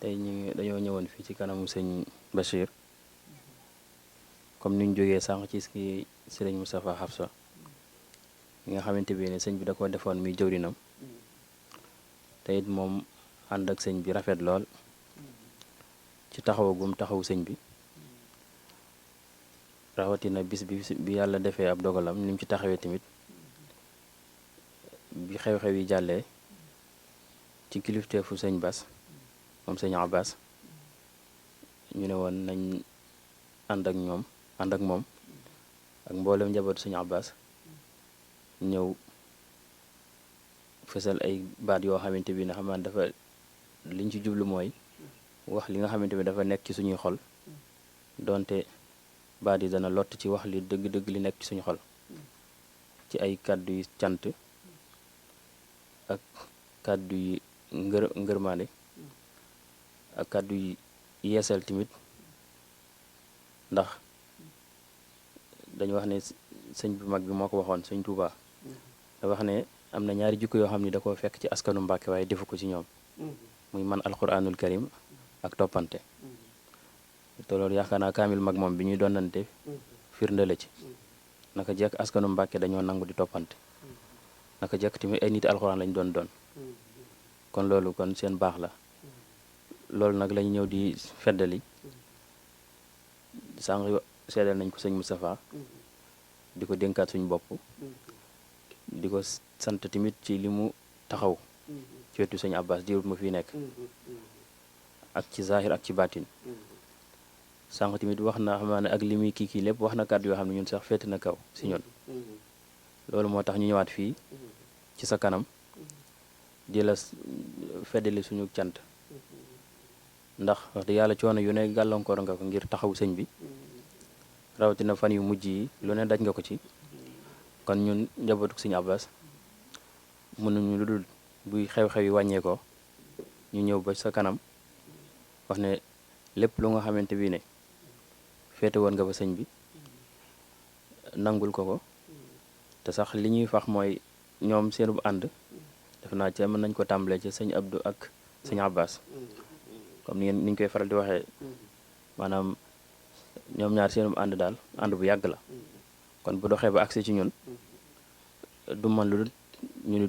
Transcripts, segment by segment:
tey dañoo ñëwoon fii ci kanamu sëñ Bachir comme niñ jógee sànq ci sëriñ Moustapha Hafsa mi nga xamante bi ne sëñ bi da ko defoon muy jëwrinam te it moom ànd ak sëñ bi rafet lool ci taxawagum taxaw sëñ bi rawatina bis bi yàlla defee ab dogalam ni mu ci taxawee tamit bi xew-xew yi jàllee ci kilifteefu sëñ Bass moom sëñ Abass ñu ne woon nañ ànd ak moom ak mboolem njabootu sëñ Abass ñëw fësal ay baat yoo xamante bi ne xam naa dafa liñ ci jublu mooy wax li nga xamante bi dafa nekk ci suñuy xol donte baat yi dana lott ci wax li dëgg-dëgg li nekk ci suñu xol ci ay kàddu yu cant ak kàddu yi ngërmaande ak kàddu yi yeesal tamit ndax dañu wax ne sëñ bu mag bi moo ko waxoon sëñ Touba da wax ne am na ñaari jikko yoo xam ne da koo fekk ci askanu Mbacké waaye defu ko ci ñoom muy man alquranul karim ak toppante te loolu yaakaar naa kaamil mag moom bi ñuy doonante firnde la ci naka jekk askanu Mbacké dañoo nangu di toppante naka jekk tamit ay nit alxuraan lañ doon kon loolu kon seen baax la loolu nag lañ ñëw di feddali sànq seedeel nañ ko sëñ Moustapha di ko dénkaat suñu bopp di ko sant tamit ci li mu taxaw ci wetu sëñ Abass diirut ma fii nekk ak ci zahir ak ci baatin sànq tamit wax na xam naa ne ak li muy kii lépp wax na kàddu yoo xam ne ñun sax féete na kaw si ñun loolu moo tax ñu ñëwaat fii ci sa kanam di la feddali suñu cant ndax wax dëgg yàlla coono yu ne gàllankoor nga ko ngir taxaw sëñ bi rawatina fan yu mujj yi lu ne daj nga ko ci kon ñun njabootu sëñ Abass mënuñu lu dul buy xew-xew yi wàññeekoo ñu ñëw ba sa kanam wax ne lépp lu nga xamante bi ne féete woon nga fa sëñ bi nangul ko te sax li ñuy fax mooy ñoom seenu bu ànd def naa ci mën nañ ko tàmbalee ci sëñ Abdou ak sëñ Abass comme ni ñu koy faral di waxee maanaam ñoom ñaar seenu ànd daal ànd bu yàgg la kon bu doxee ba agsi ci ñun du man lu ñu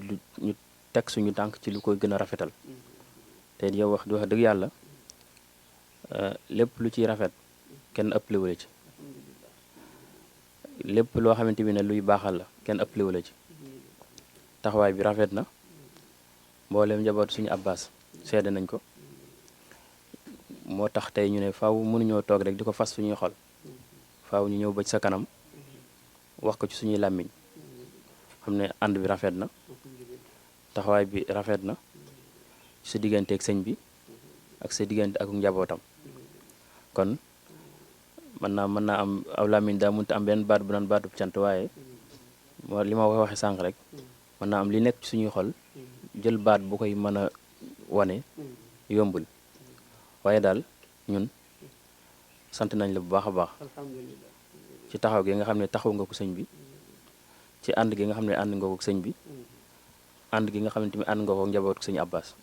teg suñu tànk ci lu koy gën a rafetal te yow wax dëgg yàlla lépp lu ciy rafet kenn ëppale wala ci lépp loo xamante bi ne luy baaxal la kenn ëppale wala ci taxawaay bi rafet na mboolem njaboot suñu Abass seede nañ ko moo tax tey ñu ne faaw mënuñoo toog rek di ko fas suñuy xol faaw ñu ñëw ba ci sa kanam wax ko ci suñuy làmmiñ xam ne ànd bi rafet na taxawaay bi rafet na sa diggante ak sëñ bi ak sa diggante ak njabootam kon mën naa am aw làmmiñ daa mënta am benn baat bu naan baatub cant waaye li ma waxe sànq rek mën naa am li nekk ci suñuy xol jël baat bu koy mën a wane yombul waaye daal ñun sant nañ la bu baax a baax ci taxaw gi nga xam ne taxaw nga ko sëñ bi ci ànd gi nga xam ne ànd nga ko sëñ bi ànd gi nga xamante ni ànd nga ko njaboot sëñ Abass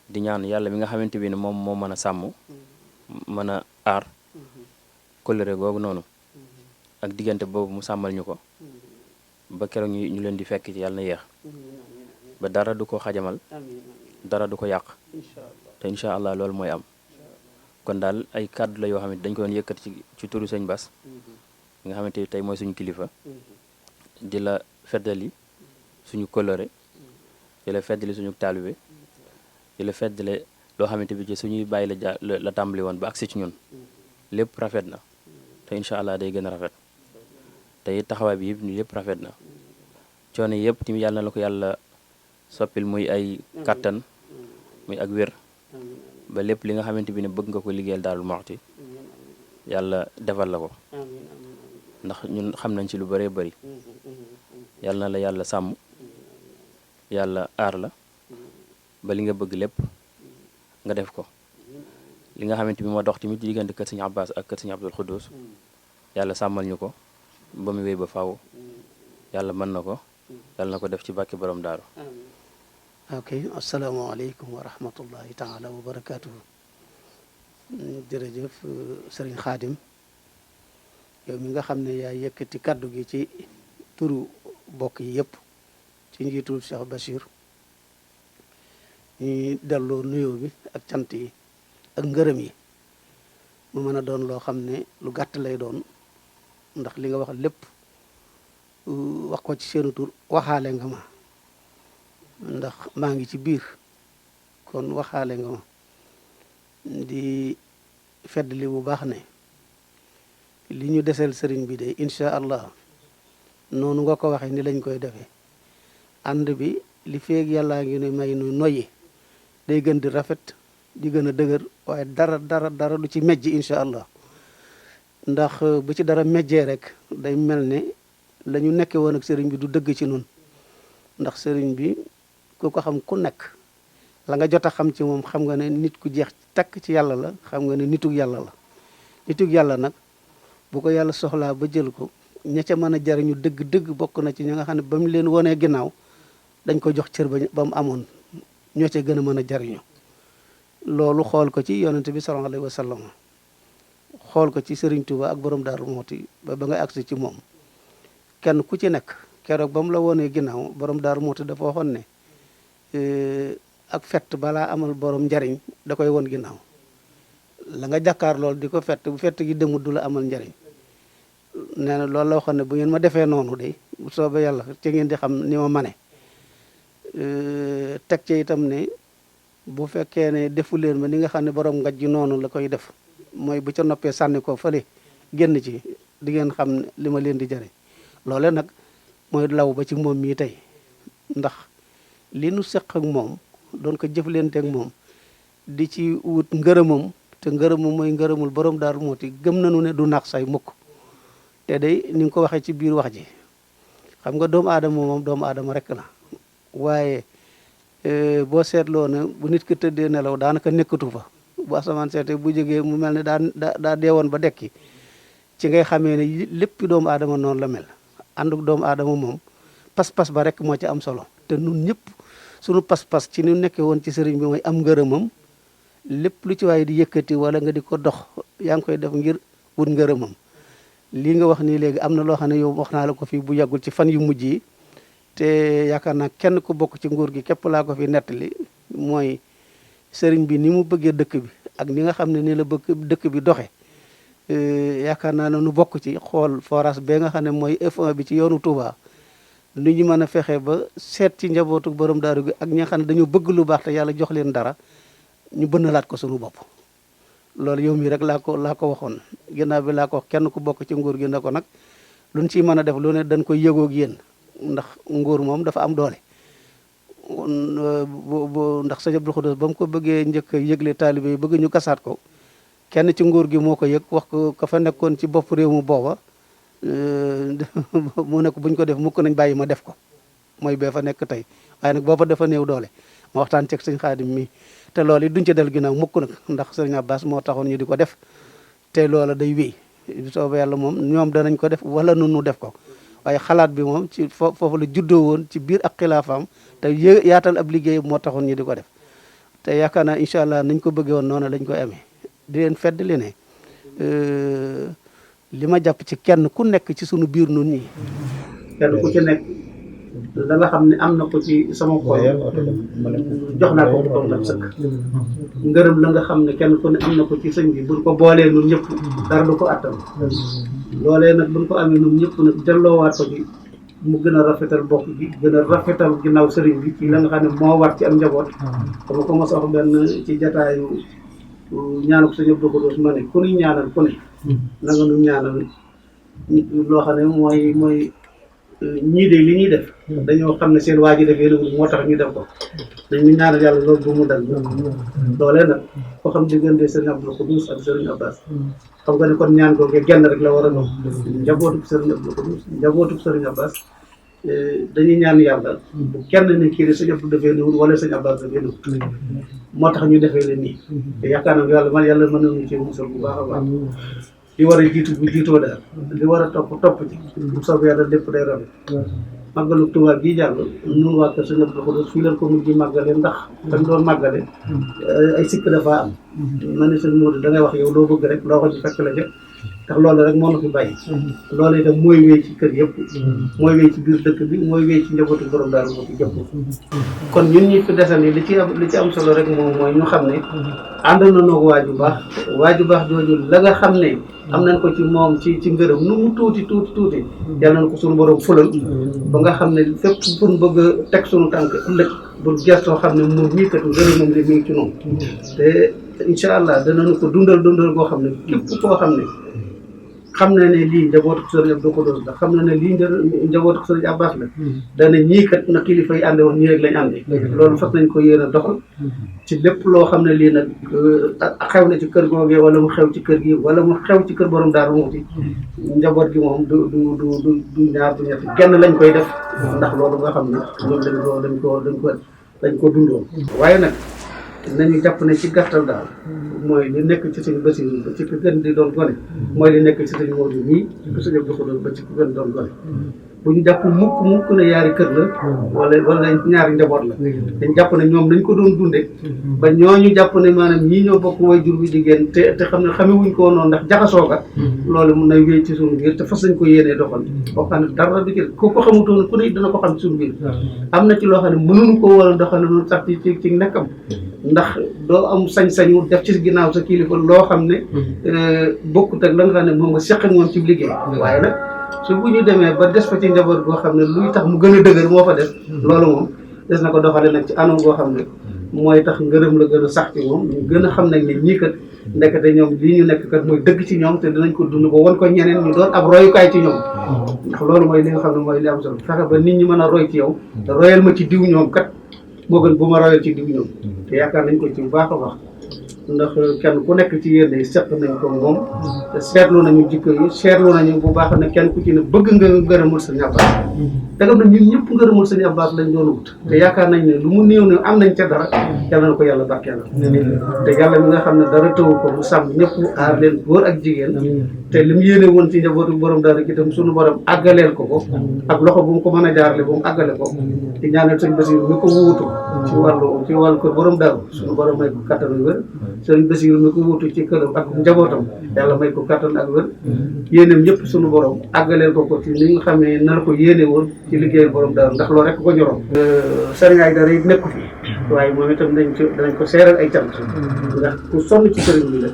di ñaan yàlla mi nga xamante bi ne moom moo mën a sàmm mën a aar kóllëre googu noonu ak diggante boobu mu sàmmal ñu ko ba keroog ñu leen di fekk ci yàlla na yeex ba dara du ko xajamal dara du ko yàq te incha allah loolu mooy am kon daal ay kàddu la yoo xam ne dañ ko doon yëkkat ci turu sëñ Bass nga xamante ni tey mooy suñu kilifa di la feddali suñu kóllëre di la feddali suñu taalibe di la feddale loo xamante bi ci suñuy bàyyi la tàmbali woon ba agsi ci ñun lépp rafet na te incha allah day gën a rafet te it taxawaay bi yëpp ni lépp rafet na coono yëpp tamit yàlla na la ko yàlla soppil muy ay kàttan muy ak wér ba lépp li nga xamante bi ne bëgg nga ko liggéeyal Daaru Muxti yàlla defal la ko ndax ñun xam nañ ci lu bëree bëri yàlla na la yàlla sàmm yàlla aar la ba li nga bëgg lépp nga def ko li nga xamante bi moo dox tamit diggante kër sëñ Abass ak kër sëñ Abdou Khoudoss yàlla sàmmal ñu ko ba mu wéy ba faaw yàlla mën na ko yàlla na ko def ci bàkki borom daaru ok asalaamaaleykum wa rahmatullahi taala wa barakaatuhu. jërëjëf sëriñ Xaadim yow mi nga xam ne yaa yëkkati kaddu gi ci turu bokk yi yëpp ci njiitul Cheikh Bachir ñuy delloo nuyoo bi ak cant yi ak ngërëm yi mu mën a doon loo xam ne lu gàtt lay doon ndax li nga wax lépp wax ko ci seenu tur waxaale nga ma ndax maa ngi ci biir kon waxaale nga ma di feddli bu baax ne li ñu deseel sëriñ bi de incha allah noonu nga ko waxee ni lañ koy defee ànd bi li feeg yàllaa ngi ne may nu noyyi day gën di rafet di gën a dëgër waaye dara du ci mejj incha allah ndax bu ci dara mejjee rek day mel ne la ñu nekke woon ak sëriñ bi du dëgg ci nun ndax sëriñ bi ku ko xam ku nekk la nga jot a xam ci moom xam nga ne nit ku jeex takk ci yàlla la xam nga ne nitug yàlla la nitug yàlla nag bu ko yàlla soxlaa ba jël ko ña ca mën a jariñu dëgg bokk na ci ñi nga xam ne ba mu leen wonee ginnaaw dañ ko jox cër ba mu amoon ñoo ca gën a mën a jariñu loolu xool ko ci yonente bi sallallahu alayhi wa sallam xool ko ci Serigne Touba ak borom Daaru Muxti ba ngay agsi ci moom kenn ku ci nekk keroog ba mu la wonee ginnaaw borom Daaru Muxti dafa waxoon ne ak fett balaa amal borom njariñ da koy won ginnaaw la nga jàkkaar lool di ko fett bu fett gi demut du la amal njariñ nee na loolu la waxoon ne bu ngeen ma defee noonu de bu soobee yàlla ci ngeen di xam ni ma mane teg ci itam ne bu fekkee ne defu leen ma ni nga xam ne borom ngaj ji noonu la koy def mooy bu ca noppee sànni ko fële génn ci di ngeen xam li ma leen di jariñ loole nag mooy law ba ci moom mii tey ndax li nu seq ak moom doon ko jëflante ak moom di ci wut ngërëmam te ngërëmam mooy ngërëmul borom Daaru Muxti gëm nañu ne du nax say mukk te day ni nga ko waxee ci biir wax ji xam nga doomu aadama moom doomu aadama rek la waaye boo seetloo ne bu nit ki tëddee nelaw daanaka nekkatu fa bu asamaan seete bu jógee mu mel ne daa deewoon ba dekki ci ngay xamee ne lépp doomu aadama noonu la mel ànduk doomu aadama moom pas-pas ba rek moo ci am solo te nun ñëpp sunu pas-pas ci ni nekkee woon ci sëriñ bi mooy am ngërëmam lépp lu ci waaye di yëkkati wala nga di ko dox yaa ngi koy def ngir wut ngërëmam lii nga wax nii léegi am na loo xam ne yow wax naa la ko fii bu yàggul ci fan yu mujj yi te yaakaar naa kenn ku bokk ci nguur gi képp laa ko fi nettali mooy sëriñ bi ni mu bëggee dëkk bi ak ni nga xam ne ni la bëgg dëkk bi doxe yaakaar naa ne nu bokk ci xool forage bee nga xam ne mooy F1 bi ci yoonu Touba nu ñu mën a fexe ba seet ci njabootu borom daaru gi ak ñi nga xam ne dañoo bëgg lu baax te yàlla jox leen dara ñu bënnalaat ko suñu bopp loolu yow mii rek laa ko waxoon ginnaaw bi laa ko wax kenn ku bokk ci nguur gi ne ko nag luñ ciy mën a def lu ne dañ koy yëgoog yéen ndax nguur moom dafa am doole ndax sëñ Abdou Khoudoss ba mu ko bëggee njëkk a yëgle taalibe yi bëgg ñu kasaat ko kenn ci nguur gi moo ko yëg wax ko ka fa nekkoon ci bopp réew mu booba mu ne ko buñ ko def mukk nañ bàyyi ma def ko mooy bee fa nekk tey waaye nag booba dafa néew doole ma waxtaan ceeg sëñ Xaadim mi te loolu it duñ ci del ginnaaw mukk nag ndax Serigne Abass moo taxoon ñu di ko def te loola day wéy bu soobee yàlla moom ñoom danañ ko def wala nun nu def ko waaye xalaat bi moom ci foofu la juddoo woon ci biir ak xilaafaam te yaatal ab liggéey moo taxoon ñu di ko def te yaakaar naa incha allah nañ ko bëggee woon noonu lañ koy amee di leen fedd li ne li ma jàpp ci kenn ku nekk ci sunu biir nun ñi kenn ku ci nekk la nga xam ne am na ko ci sama xol jox naa ko comme daf sëkk ngërëm la nga xam ne kenn ku ne am na ko ci sëñ bi buñ ko boolee nun ñëpp dara du ko attan loolee nag buñ ko amee nun ñëpp nag delloowaat ko ci mu gën a rafetal bokk bi gën a rafetal ginnaaw sëriñ bi ci la nga xam ne moo war ci am njaboot dama ko mos a wax benn ci jataayu ñaanu ko sëñ Abdou Khoudoss ma ne ku ñu ñaanal ku ne na nga nu ñaanal loo xam ne mooy ñii de li ñuy def dañoo xam ne seen waa ji defee lu moo tax ñu def ko dañu ñaanal yàlla loolu bu mu dal loolee nag ko xam diggante Serigne Abdou Khoudoss ak Serigne Abass xam nga ne kon ñaan ko genn rek la war a doon njabootu Serigne Abdou Khoudoss njabootu Serigne Abass dañuy ñaan yàlla bu kenn ne kii de sëñ Abdou defee ni wut wala sëñ Abass defee ni wut moo tax ñu defee leen nii te yaakaar naa yàlla mën nañu ci musal bu baax a baax li war a jiitu bu jiitoo daal li war a topp ci bu soobee yàlla lépp day rafet màggalu Tuubaa bii jàll ñun waa kër Serigne Abdou Khoudoss fii leen ko mujj màggale ndax dañ doon màggale ay sikk dafa am ma ne sëñ Modou da ngay wax yow loo bëgg rek loo ko ci fekk la jëpp ndax loolu rek moo na fi bàyyi loolu itam mooy wéy ci kër yëpp mooy wéy ci biir dëkk bi mooy wéy ci njabootu borom Daaru Muxti jëpp kon ñun ñi fi desal ni li ci am solo rek moom mooy ñu xam ne ànd na noog waaju baax jooju la nga xam ne am nañ ko ci moom ci ngërëm nu mu tuuti yàlla na ko suñu borom fulal ba nga xam ne fépp fu ñu bëgg a teg suñu tànk ëllëg bu gestoo xam ne moom mii kat ngërëm moom li mi ngi ci noonu te incha allah danañu ko dundal boo xam ne képp koo xam ne xam na ne lii njabootu Serigne Abdou Khoudoss la xam na ne lii njabootu Serigne Abass la dana ñii kat na kilifa yi ànde woon ñii rek lañ ànde loolu fas nañ ko yéen a doxal ci lépp loo xam ne lii nag xew na ci kër googee wala mu xew ci kër gi wala mu xew ci kër borom Daaru Muxti njaboot gi moom du ñaar du ñett genn lañ koy def ndax loolu nga xam ne ñoom dañ ko dundoon waaye nag nañu jàpp ne ci gàttal daal mooy li nekk ci sëñ Bassirou ba ci ki gën di doon gone mooy li nekk ci sëñ Modou nii ci ko sëñ Abdou Khoudoss ba ci ki gën doon gone bu ñu jàpp mukk ne yaari kër la wala ñaari njaboot la dañ jàpp ne ñoom dañ ko doon dunde ba ñooñu jàpp ne maanaam ñii ñoo bokk way jur bi jigéen te xam ne xamewuñ ko noonu ndax jaxasoo ga loolu mun na wéy ci suñu biir te fas nañ ko yéenee doxal boo xam ne dara du ci ku ko xamutoon ku ne dina ko xam ci suñu biir am na ci loo xam ne mënuñu ko war a doxal noonu sax ci nekkam ndax doo am sañ-sañu def ci ginnaaw sa kilifa loo xam ne bokkut ak la nga xam ne moom nga seq ak moom ci liggéey waaye nag su bu ñu demee ba des fa ci njaboot goo xam ne luy tax mu gën a dëgër moo fa des loolu moom des na ko doxale nag ci anam goo xam ne mooy tax ngërëm la gën a sax ci moom ñu gën a xam nag ne ñii kat ndekete ñoom lii ñu nekk kat mooy dëgg ci ñoom te dinañ ko dund ba won ko ñeneen ñu doon ab royukaay ci ñoom ndax loolu mooy li nga xam ne mooy li am solo fexe ba nit ñi mën a roy ci yow te royal ma ci diw ñoom kat moo gën bu ma royal ci diw ñoom te yaakaar nañ ko ci bu baax a baax ndax kenn ku nekk ci yéen seq nañ ko moom te seetlu nañu jikko yi seetlu nañu bu baax ne kenn ku ci ne bëgg nga ngërëmul Serigne Abass dagam na ñun ñëpp ngërëmul Serigne Abass lañ doon wut te yaakaar nañ ne lu mu néew ne am nañ ca dara yàlla na ko yàlla barkeel te yàlla mi nga xam ne dara tëwu ko mu sàmm ñëpp aar leen góor ak jigéen te li mu yéene woon ci njabootu borom daara gi itam suñu borom àggaleel ko ak loxo bu mu ko mën a jaarale ba mu àggale ko di ñaanal sëñ Bassirou mi ko wuutu ci wàllu ko borom daaru suñu borom may ko kattan ak wér sëñ Bassirou mi ko wuutu ci këram ak njabootam yàlla may ko kattan ak wér yéeneem ñëpp suñu borom àggaleel ko ci ni nga xam ne na la ko yéene woon ci liggéey borom daaru ndax loolu rek ko ñoroon sëriñ ay dara it nekku fi waaye moom itam danañ ko seeral ay cant ndax ku sonn ci sëriñ bi la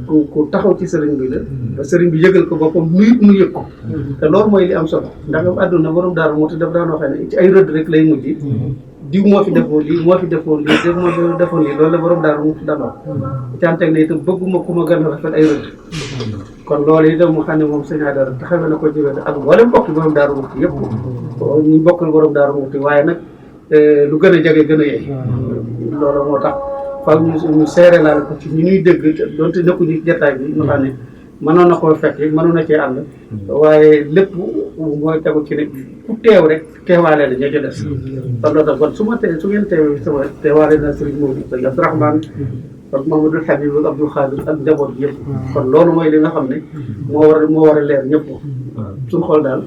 ku taxaw ci sëriñ bi la ba sëriñ bi yëgal ko boppam mu yëg ko te loolu mooy li am solo ndax àdduna borom daaru moo tax daf daan waxee ne ci ay rëdd rek lay mujj diw moo fi defoon lii moo fi defoon lii loolu la borom daaru mu fi daan wax canteg ne itam bëgguma ku ma gën a rafet ay rëdd kon loolu itam mu xam ne moom sëñ Adara taxawee na ko ci wet ak mboolem mbokki borom daaru Muxti yëpp ñu bokkal borom daaru Muxti waaye nag lu gën a jege gën a yey loolu moo tax faaw ñu seere laal ko ci ñu ñuy dégg donte nekkuñu jataay bi ñu xam ne mënoon na koo fekk mënoon na cee ànd waaye lépp mooy tegu ci ne ku teew rek teewaale la ña ca des kon loolu tax kon su ngeen teewee sama teewaale na Serigne Modou Sëñ Abdourahmane ak Mamadou Habib ak Abdou Khadir ak njaboot bi yëpp kon loolu mooy li nga xam ne moo war a leer ñëpp suñu xool daal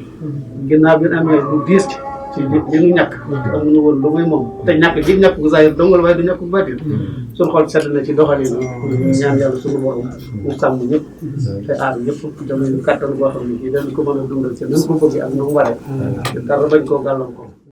ginnaaw bi ñu amee lu diis ci li ñu ñàkk amuñu woon lu muy moom te ñàkk gi ñàkk gu zahir dongal waaye du ñàkk gu baatin suñu xol sedd na ci doxalin ñaan yàlla suñu borom mu sàmm ñëpp te aar ñëpp dama ñu kàttan boo xam ne bii dañ ko mën a dundal ci nañ ko bëgg ak nu mu waree te dara bañ koo gàllankoor